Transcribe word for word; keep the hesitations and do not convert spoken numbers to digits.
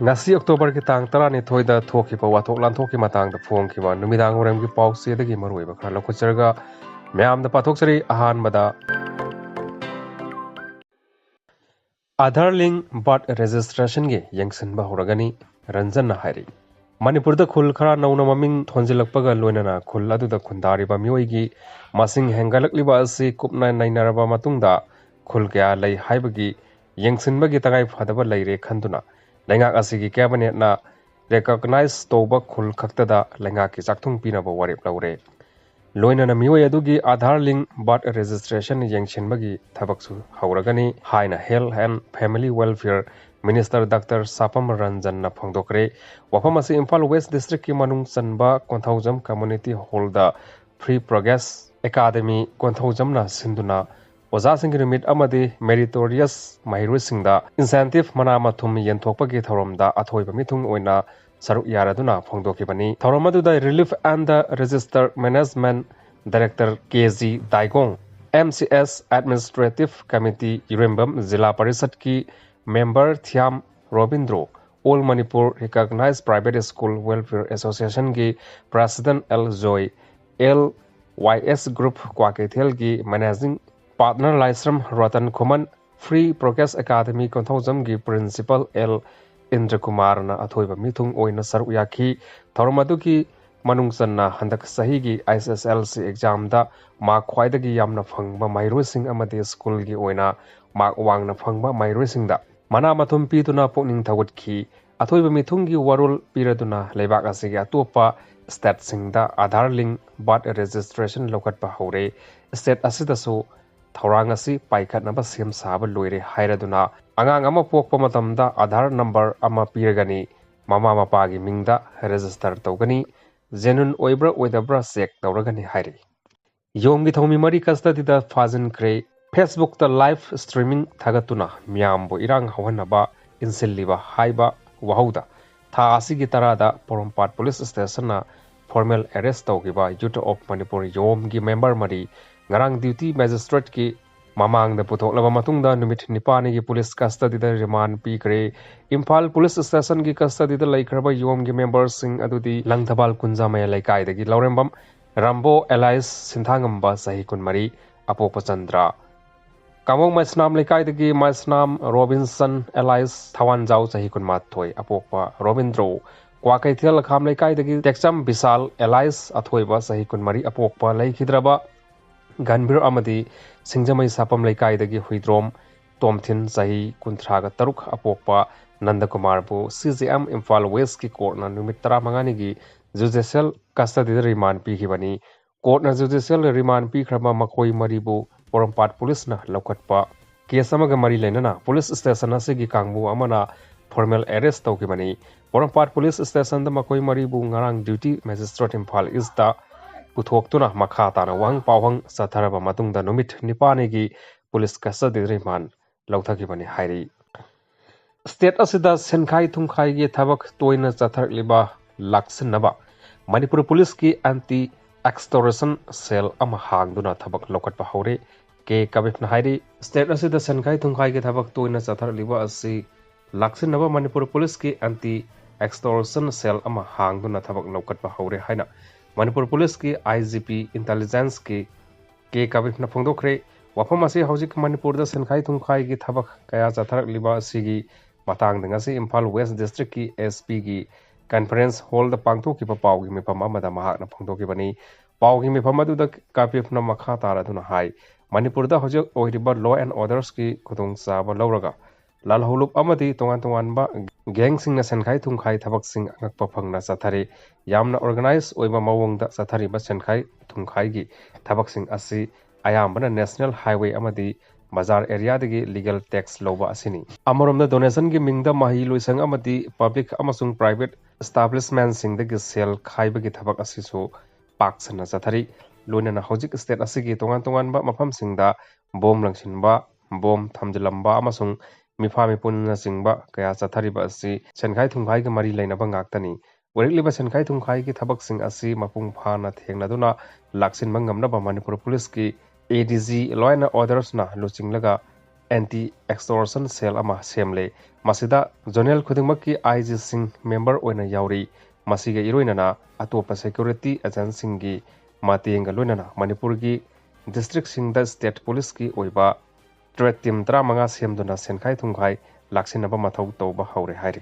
ꯉꯁꯤ ꯑꯣꯛꯇꯣꯕꯔꯒꯤ ꯇꯥꯡ ꯇꯔꯥꯅꯤꯊꯣꯏꯗ ꯊꯣꯛꯈꯤꯕ ꯋꯥꯊꯣꯛ ꯂꯥꯟꯊꯣꯛꯀꯤ ꯃꯇꯥꯡꯗ ꯐꯣꯡꯈꯤꯕ ꯅꯨꯃꯤꯗꯥꯡ ꯋꯥꯏꯔꯝꯒꯤ ꯄꯥꯎꯆꯦꯗꯒꯤ ꯃꯔꯨꯑꯣꯏꯕ ꯈꯔ ꯂꯧꯈꯠꯆꯔꯒ ꯃꯌꯥꯝꯗ ꯄꯥꯊꯣꯛꯆꯔꯤ꯫ ꯑꯍꯥꯟꯕꯗ, ꯑꯥꯙꯥꯔ ꯂꯤꯡ ꯕꯥꯔꯊ ꯔꯦꯖꯤꯁꯇ꯭ꯔꯦꯁꯟꯒꯤ ꯌꯦꯡꯁꯤꯟꯕ ꯍꯧꯔꯒꯅꯤ, ꯔꯟꯖꯟꯅ ꯍꯥꯏꯔꯤ꯫ ꯃꯅꯤꯄꯨꯔꯗ ꯈꯨꯜ ꯈꯔ ꯅꯧꯅ ꯃꯃꯤꯡ ꯊꯣꯟꯖꯤꯜꯂꯛꯄꯒ ꯂꯣꯏꯅꯅ ꯈꯨꯜ ꯑꯗꯨꯗ ꯈꯨꯟꯗꯥꯔꯤꯕ ꯃꯤꯑꯣꯏꯒꯤ ꯃꯁꯤꯡ ꯍꯦꯟꯒꯠꯂꯛꯂꯤꯕ ꯑꯁꯤ ꯀꯨꯞꯅ ꯅꯩꯅꯔꯕ ꯃꯇꯨꯡꯗ ꯈꯨꯜ ꯀꯌꯥ ꯂꯩ ꯍꯥꯏꯕꯒꯤ ꯌꯦꯡꯁꯤꯟꯕꯒꯤ ꯇꯉꯥꯏ ꯐꯗꯕ ꯂꯩꯔꯦ ꯈꯟꯗꯨꯅ ꯂꯩꯉꯥꯛ ꯑꯁꯤꯒꯤ ꯀꯦꯕꯤꯅꯦꯠꯅ ꯔꯦꯀꯣꯒꯅꯥꯏꯖ ꯇꯧꯕ ꯈꯨꯜ ꯈꯛꯇꯗ ꯂꯩꯉꯥꯛꯀꯤ ꯆꯥꯛꯊꯨꯡ ꯄꯤꯅꯕ ꯋꯥꯔꯦꯞ ꯂꯧꯔꯦ꯫ ꯂꯣꯏꯅꯅ ꯃꯤꯑꯣꯏ ꯑꯗꯨꯒꯤ ꯑꯥꯙꯥꯔ ꯂꯤꯡ ꯕꯥꯔꯊ ꯔꯦꯖꯤꯁꯇ꯭ꯔꯦꯁꯟ ꯌꯦꯡꯁꯤꯟꯕꯒꯤ ꯊꯕꯛꯁꯨ ꯍꯧꯔꯒꯅꯤ ꯍꯥꯏꯅ Health and Family Welfare Minister doctor Sapam ꯔꯟꯖꯟꯅ ꯐꯣꯡꯗꯣꯛꯈ꯭ꯔꯦ꯫ ꯋꯥꯐꯝ ꯑꯁꯤ ꯏꯝꯐꯥꯜ ꯋꯦꯁ ꯗꯤꯁꯇ꯭ꯔꯤꯛꯀꯤ ꯃꯅꯨꯡ ꯆꯟꯕ Konthoujam community hall free progress academy ꯀꯣꯟꯊꯧꯖꯝꯅ ꯁꯤꯟꯗꯨꯅ ꯑꯣꯖꯥꯁꯤꯡꯒꯤ ꯅꯨꯃꯤꯠ ꯑꯃꯗꯤ ꯃꯦꯔꯤꯇꯣꯔꯤꯌꯁ ꯃꯍꯩꯔꯣꯏꯁꯤꯡꯗ ꯏꯟꯁꯦꯟꯇꯤꯚ ꯃꯅꯥ ꯃꯊꯨꯝ ꯌꯦꯟꯊꯣꯛꯄꯒꯤ ꯊꯧꯔꯝꯗ ꯑꯊꯣꯏꯕ ꯃꯤꯊꯨꯡ ꯑꯣꯏꯅ ꯁꯔꯨꯛ ꯌꯥꯔꯗꯨꯅ ꯐꯣꯡꯗꯣꯛꯈꯤꯕꯅꯤ꯫ ꯊꯧꯔꯝ ꯑꯗꯨꯗ Relief and the Register Management Director K G Daigong, M C S Administrative Committee Irembam, ꯖꯤꯂꯥ ꯄꯔꯤꯁꯠꯀꯤ member Thiyam Robindro, All Manipur Recognized Private School Welfare Associationꯒꯤ President L Joy, L Y S Group ꯀ꯭ꯋꯥꯀꯩꯊꯦꯜꯒꯤ Managing Partner Laishram Ratan Khuman, free progress academy ꯀꯣꯟꯊꯧꯖꯝꯒꯤ principal L ꯏꯟꯗ꯭ꯔꯀꯨꯃꯥꯔꯅ ꯑꯊꯣꯏꯕ ꯃꯤꯊꯨꯡ ꯑꯣꯏꯅ ꯁꯔꯨꯛ ꯌꯥꯈꯤ꯫ ꯊꯧꯔꯝ ꯑꯗꯨꯒꯤ ꯃꯅꯨꯡ ꯆꯟꯅ ꯍꯟꯗꯛ ꯆꯍꯤꯒꯤ H S L C examꯗ ꯃꯥꯔꯛ ꯈ꯭ꯋꯥꯏꯗꯒꯤ ꯌꯥꯝꯅ ꯐꯪꯕ ꯃꯍꯩꯔꯣꯏꯁꯤꯡ ꯑꯃꯗꯤ ꯁ꯭ꯀꯨꯜꯒꯤ ꯑꯣꯏꯅ ꯃꯥꯔꯛ ꯋꯥꯡꯅ ꯐꯪꯕ ꯃꯍꯩꯔꯣꯏꯁꯤꯡꯗ ꯃꯅꯥ ꯃꯊꯨꯝ ꯄꯤꯗꯨꯅ ꯄꯨꯛꯅꯤꯡ ꯊꯧꯒꯠꯈꯤ꯫ ꯑꯊꯣꯏꯕ ꯃꯤꯊꯨꯡꯒꯤ ꯋꯥꯔꯣꯜ ꯄꯤꯔꯗꯨꯅ ꯂꯩꯕꯥꯛ ꯑꯁꯤꯒꯤ ꯑꯇꯣꯞꯄ ꯁ꯭ꯇꯦꯠꯁꯤꯡꯗ ꯑꯥꯙꯥꯔ ꯂꯤꯡ ꯕꯥꯔꯊ ꯔꯦꯖꯤꯁꯇ꯭ꯔꯦꯁꯟ ꯂꯧꯈꯠꯄ ꯍꯧꯔꯦ꯫ ꯁ꯭ꯇꯦꯠ ꯑꯁꯤꯗꯁꯨ ꯊꯧꯔꯥꯡ ꯑꯁꯤ ꯄꯥꯏꯈꯠꯅꯕ ꯁꯦꯝ ꯁꯥꯕ ꯂꯣꯏꯔꯦ ꯍꯥꯏꯔꯗꯨꯅ ꯑꯉꯥꯡ ꯑꯃ ꯄꯣꯛꯄ ꯃꯇꯝꯗ ꯑꯥꯙꯥꯔ ꯅꯝꯕꯔ ꯑꯃ ꯄꯤꯔꯒꯅꯤ, ꯃꯃꯥ ꯃꯄꯥꯒꯤ ꯃꯤꯡꯗ ꯔꯦꯖꯤꯁꯇꯔ ꯇꯧꯒꯅꯤ, ꯖꯦꯅꯨꯏꯟ ꯑꯣꯏꯕ꯭ꯔꯥ ꯑꯣꯏꯗꯕ꯭ꯔꯥ ꯆꯦꯛ ꯇꯧꯔꯒꯅꯤ ꯍꯥꯏꯔꯤ꯫ ꯌꯣꯝꯒꯤ ꯊꯧꯃꯤ ꯃꯔꯤ ꯀꯁꯇꯗꯤꯗ ꯐꯥꯖꯤꯟꯈ꯭ꯔꯦ꯫ ꯐꯦꯁꯕꯨꯛꯇ ꯂꯥꯏꯚ ꯁ꯭ꯇ꯭ꯔꯤꯃꯤꯡ ꯊꯥꯒꯠꯇꯨꯅ ꯃꯤꯌꯥꯝꯕꯨ ꯏꯔꯥꯡ ꯍꯧꯍꯟꯅꯕ ꯏꯟꯁꯤꯜꯂꯤꯕ ꯍꯥꯏꯕ ꯋꯥꯍꯧꯗ ꯊꯥ ꯑꯁꯤꯒꯤ ꯇꯔꯥꯗ ꯄꯣꯔꯣꯝꯄꯥꯠ ꯄꯨꯂꯤꯁ ꯁ꯭ꯇꯦꯁꯟꯅ ꯐꯣꯔꯃꯦꯜ ꯑꯦꯔꯦꯁ ꯇꯧꯈꯤꯕ ꯌꯨꯠ ꯑꯣꯐ ꯃꯅꯤꯄꯨꯔ ꯌꯣꯝꯒꯤ ꯃꯦꯝꯕꯔ ꯃꯔꯤ ꯉꯔꯥꯡ ꯗ꯭ꯌꯨꯇꯤ ꯃꯦꯖꯤꯁꯇ꯭ꯔꯦꯠꯀꯤ ꯃꯃꯥꯡꯗ ꯄꯨꯊꯣꯛꯂꯕ ꯃꯇꯨꯡꯗ ꯅꯨꯃꯤꯠ ꯅꯤꯄꯥꯜꯅꯤꯒꯤ ꯄꯨꯂꯤꯁ ꯀꯁꯇꯗꯤꯗ ꯔꯤꯃꯥꯟ ꯄꯤꯈ꯭ꯔꯦ꯫ ꯏꯝꯐꯥꯜ ꯄꯨꯂꯤꯁ ꯁ꯭ꯇꯦꯁꯟꯒꯤ ꯀꯁꯇꯗꯤꯗ ꯂꯩꯈ꯭ꯔꯕ ꯌꯣꯝꯒꯤ ꯃꯦꯝꯕꯔꯁꯤꯡ ꯑꯗꯨꯗꯤ ꯂꯪꯊꯕꯥꯜ ꯀꯨꯟꯖꯥꯃꯌꯥ ꯂꯩꯀꯥꯏꯗꯒꯤ ꯂꯧꯔꯦꯝꯕꯝ ꯔꯥꯝꯕꯣ ꯑꯦꯂꯥꯏꯁ ꯁꯤꯟꯊꯥꯉꯝꯕ ꯆꯍꯤ ꯀꯨꯟꯃꯔꯤ, ꯑꯄꯣꯛꯄ ꯆꯟꯗ꯭ꯔ, ꯀꯥꯃꯣꯡ ꯃꯩꯁꯅꯥꯝ ꯂꯩꯀꯥꯏꯗꯒꯤ ꯃꯩꯁꯅꯥꯝ ꯔꯣꯕꯤꯟꯁꯟ ꯑꯦꯂꯥꯏꯁ ꯊꯋꯥꯟꯖꯥꯎ ꯆꯍꯤ ꯀꯨꯟꯃꯥꯊꯣꯏ, ꯑꯄꯣꯛꯄ ꯔꯣꯕꯤꯟꯗ꯭ꯔꯣ, ꯀ꯭ꯋꯥꯀꯩꯊꯦꯜ ꯂꯈꯥꯝ ꯂꯩꯀꯥꯏꯗꯒꯤ ꯇꯦꯛꯆꯝ ꯕꯤꯁꯥꯜ ꯑꯦꯂꯥꯏꯁ ꯑꯊꯣꯏꯕ ꯆꯍꯤ ꯀꯨꯟꯃꯔꯤ, ꯑꯄꯣꯛꯄ ꯂꯩꯈꯤꯗ꯭ꯔꯕ ꯒꯟꯚꯤꯔ ꯑꯃꯗꯤ ꯁꯤꯡꯖꯃꯩ ꯁꯥꯄꯝ ꯂꯩꯀꯥꯏꯗꯒꯤ ꯍꯨꯏꯗ꯭ꯔꯣꯝ ꯇꯣꯝꯊꯤꯟ ꯆꯍꯤ ꯀꯨꯟꯊ꯭ꯔꯥꯒ ꯇꯔꯨꯛ, ꯑꯄꯣꯛꯄ ꯅꯟꯗꯀꯨꯃꯥꯔꯕꯨ ꯁꯤ ꯖꯤ ꯑꯦꯝ ꯏꯝꯐꯥꯜ ꯋꯦꯁꯀꯤ ꯀꯣꯔꯠꯅ ꯅꯨꯃꯤꯠ ꯇꯔꯥꯃꯉꯥꯅꯤꯒꯤ ꯖꯨꯗꯤꯁꯤꯌꯦꯜ ꯀꯁꯇꯗꯤꯗ ꯔꯤꯃꯥꯟ ꯄꯤꯈꯤꯕꯅꯤ꯫ ꯀꯣꯔꯠꯅ ꯖꯨꯗꯤꯁꯤꯌꯦꯜ ꯔꯤꯃꯥꯟ ꯄꯤꯈ꯭ꯔꯕ ꯃꯈꯣꯏ ꯃꯔꯤꯕꯨ ꯄꯣꯔꯣꯝꯄꯥꯠ ꯄꯨꯂꯤꯁꯅ ꯂꯧꯈꯠꯄ ꯀꯦꯁ ꯑꯃꯒ ꯃꯔꯤ ꯂꯩꯅꯅ ꯄꯨꯂꯤꯁ ꯁ꯭ꯇꯦꯁꯟ ꯑꯁꯤꯒꯤ ꯀꯥꯡꯕꯨ ꯑꯃꯅ ꯐꯣꯔꯃꯦꯜ ꯑꯦꯔꯦꯁ ꯇꯧꯈꯤꯕꯅꯤ꯫ ꯄꯣꯔꯣꯝꯄꯥꯠ ꯄꯨꯂꯤꯁ ꯁ꯭ꯇꯦꯁꯟꯗ ꯃꯈꯣꯏ ꯃꯔꯤꯕꯨ ꯉꯔꯥꯡ ꯗ꯭ꯌꯨꯇꯤ ꯃꯦꯖꯤꯁꯇ꯭ꯔꯦꯠ ꯏꯝꯐꯥꯜ ꯏꯁꯇ ꯄꯨꯊꯣꯛꯇꯨꯅ ꯃꯈꯥ ꯇꯥꯅ ꯋꯥꯍꯪ ꯄꯥꯎꯍꯪ ꯆꯠꯊꯔꯕ ꯃꯇꯨꯡꯗ ꯅꯨꯃꯤꯠ ꯅꯤꯄꯥꯜꯅꯤꯒꯤ ꯄꯨꯂꯤꯁ ꯀꯁꯇꯗꯤ ꯔꯤꯃꯥꯟ ꯂꯧꯊꯈꯤꯕꯅꯤ ꯍꯥꯏꯔꯤ꯫ ꯁ꯭ꯇꯦꯠ ꯑꯁꯤꯗ ꯁꯦꯟꯈꯥꯏ ꯊꯨꯝꯈꯥꯏꯒꯤ ꯊꯕꯛ ꯇꯣꯏꯅ ꯆꯠꯊꯔꯛꯂꯤꯕ ꯂꯥꯛꯁꯤꯟꯅꯕ ꯃꯅꯤꯄꯨꯔ ꯄꯨꯂꯤꯁꯀꯤ ꯑꯦꯟꯇꯤ ꯑꯦꯛꯁꯇꯣꯔꯁꯟ ꯁꯦꯜ ꯑꯃ ꯍꯥꯡꯗꯨꯅ ꯊꯕꯛ ꯂꯧꯈꯠꯄ ꯍꯧꯔꯦ꯫ ꯀꯦ ꯀꯕꯤꯞꯅ ꯍꯥꯏꯔꯤ, ꯁ꯭ꯇꯦꯠ ꯑꯁꯤꯗ ꯁꯦꯟꯈꯥꯏ ꯊꯨꯝꯈꯥꯏꯒꯤ ꯊꯕꯛ ꯇꯣꯏꯅ ꯆꯠꯊꯔꯛꯂꯤꯕ ꯑꯁꯤ ꯂꯥꯛꯁꯤꯟꯅꯕ ꯃꯅꯤꯄꯨꯔ ꯄꯨꯂꯤꯁꯀꯤ ꯑꯦꯟꯇꯤ ꯑꯦꯛꯁꯇꯣꯔꯁꯟ ꯁꯦꯜ ꯑꯃ ꯍꯥꯡꯗꯨꯅ ꯊꯕꯛ ꯂꯧꯈꯠꯄ ꯍꯧꯔꯦ ꯍꯥꯏꯅ ꯃꯅꯤꯄꯨꯔ ꯄꯨꯂꯤꯁꯀꯤ ꯑꯥꯏ ꯖꯤ ꯄꯤ ꯏꯟꯇꯦꯂꯤꯖꯦꯟꯁꯀꯤ ꯀꯦ ꯀꯕꯤꯞꯅ ꯐꯣꯡꯗꯣꯛꯈ꯭ꯔꯦ꯫ ꯋꯥꯐꯝ ꯑꯁꯤ ꯍꯧꯖꯤꯛ ꯃꯅꯤꯄꯨꯔꯗ ꯁꯦꯟꯈꯥꯏ ꯊꯨꯝꯈꯥꯏꯒꯤ ꯊꯕꯛ ꯀꯌꯥ ꯆꯠꯊꯔꯛꯂꯤꯕ ꯑꯁꯤꯒꯤ ꯃꯇꯥꯡꯗ ꯉꯁꯤ ꯏꯝꯐꯥꯜ ꯋꯦꯁ ꯗꯤꯁꯇ꯭ꯔꯤꯛꯀꯤ ꯑꯦꯁ ꯄꯤꯒꯤ ꯀꯟꯐꯔꯦꯟꯁ ꯍꯣꯜꯗ ꯄꯥꯡꯊꯣꯛꯈꯤꯕ ꯄꯥꯎꯒꯤ ꯃꯤꯐꯝ ꯑꯃꯗ ꯃꯍꯥꯛꯅ ꯐꯣꯡꯗꯣꯛꯈꯤꯕꯅꯤ꯫ ꯄꯥꯎꯒꯤ ꯃꯤꯐꯝ ꯑꯗꯨꯗ ꯀꯕꯤꯞꯅ ꯃꯈꯥ ꯇꯥꯔꯗꯨꯅ ꯍꯥꯏ, ꯃꯅꯤꯄꯨꯔꯗ ꯍꯧꯖꯤꯛ ꯑꯣꯏꯔꯤꯕ ꯂꯣ ꯑꯦꯟ ꯑꯣꯔꯗꯔꯁꯀꯤ ꯈꯨꯗꯣꯡꯆꯥꯕ ꯂꯧꯔꯒ ꯂꯥꯜꯍꯧꯂꯨꯞ ꯑꯃꯗꯤ ꯇꯣꯉꯥꯟ ꯇꯣꯉꯥꯟꯕ ꯒꯦꯡꯁꯤꯡꯅ ꯁꯦꯟꯈꯥꯏ ꯊꯨꯝꯈꯥꯏ ꯊꯕꯛꯁꯤꯡ ꯑꯉꯛꯄ ꯐꯪꯅ ꯆꯠꯊꯔꯤ꯫ ꯌꯥꯝꯅ ꯑꯣꯔꯒꯅꯥꯏꯖ ꯑꯣꯏꯕ ꯃꯑꯣꯡꯗ ꯆꯠꯊꯔꯤꯕ ꯁꯦꯟꯈꯥꯏ ꯊꯨꯝꯈꯥꯏꯒꯤ ꯊꯕꯛꯁꯤꯡ ꯑꯁꯤ ꯑꯌꯥꯝꯕꯅ ꯅꯦꯁꯅꯦꯜ ꯍꯥꯏꯋꯦ ꯑꯃꯗꯤ ꯕꯖꯥꯔ ꯑꯦꯔꯤꯌꯥꯗꯒꯤ ꯂꯤꯒꯦꯜ ꯇꯦꯛꯁ ꯂꯧꯕ ꯑꯁꯤꯅꯤ꯫ ꯑꯃꯔꯣꯝꯗ ꯗꯣꯅꯦꯁꯟꯒꯤ ꯃꯤꯡꯗ ꯃꯍꯩ ꯂꯣꯏꯁꯪ ꯑꯃꯗꯤ ꯄꯕ꯭ꯂꯤꯛ ꯑꯃꯁꯨꯡ ꯄ꯭ꯔꯥꯏꯚꯦꯠ ꯏꯁꯇꯥꯕ꯭ꯂꯤꯁꯃꯦꯟꯁꯤꯡꯗꯒꯤ ꯁꯦꯜ ꯈꯥꯏꯕꯒꯤ ꯊꯕꯛ ꯑꯁꯤꯁꯨ ꯄꯥꯛ ꯁꯟꯅ ꯆꯠꯊꯔꯤ꯫ ꯂꯣꯏꯅꯅ ꯍꯧꯖꯤꯛ ꯁ꯭ꯇꯦꯠ ꯑꯁꯤꯒꯤ ꯇꯣꯉꯥꯟ ꯇꯣꯉꯥꯟꯕ ꯃꯐꯝꯁꯤꯡꯗ ꯕꯣꯝ ꯂꯪꯁꯤꯟꯕ, ꯕꯣꯝ ꯊꯝꯖꯤꯜꯂꯝꯕ ꯑꯃꯁꯨꯡ ꯃꯤꯐꯥ ꯃꯤꯄꯨꯟꯅꯆꯤꯡꯕ ꯀꯌꯥ ꯆꯠꯊꯔꯤꯕ ꯑꯁꯤ ꯁꯦꯟꯈꯥꯏ ꯊꯨꯝꯈꯥꯏꯒ ꯃꯔꯤ ꯂꯩꯅꯕ ꯉꯥꯛꯇꯅꯤ꯫ ꯑꯣꯏꯔꯛꯂꯤꯕ ꯁꯦꯟꯈꯥꯏ ꯊꯨꯝꯈꯥꯏꯒꯤ ꯊꯕꯛꯁꯤꯡ ꯑꯁꯤ ꯃꯄꯨꯡ ꯐꯥꯅ ꯊꯦꯡꯅꯗꯨꯅ ꯂꯥꯛꯁꯤꯟꯕ ꯉꯝꯅꯕ ꯃꯅꯤꯄꯨꯔ ꯄꯨꯂꯤꯁꯀꯤ ADG Law and Orderꯁꯅ ꯂꯨꯆꯤꯡꯂꯒ Anti Extortion Cell ꯑꯃ ꯁꯦꯝꯂꯦ꯫ ꯃꯁꯤꯗ zonal ꯈꯨꯗꯤꯡꯃꯛꯀꯤ IGꯁꯤꯡ member ꯑꯣꯏꯅ ꯌꯥꯎꯔꯤ꯫ ꯃꯁꯤꯒ ꯏꯔꯣꯏꯅꯅ ꯑꯇꯣꯞꯄ security agentꯁꯤꯡꯒꯤ ꯃꯇꯦꯡꯒ ꯂꯣꯏꯅꯅ ꯃꯅꯤꯄꯨꯔꯒꯤ districtꯁꯤꯡꯗ state policeꯀꯤ ꯑꯣꯏꯕ threat team ꯇꯔꯥꯃꯉꯥ ꯁꯦꯝꯗꯨꯅ ꯁꯦꯟꯈꯥꯏ ꯊꯨꯝꯈꯥꯏ ꯂꯥꯛꯁꯤꯟꯅꯕ ꯃꯊꯧ ꯇꯧꯕ ꯍꯧꯔꯦ ꯍꯥꯏꯔꯤ꯫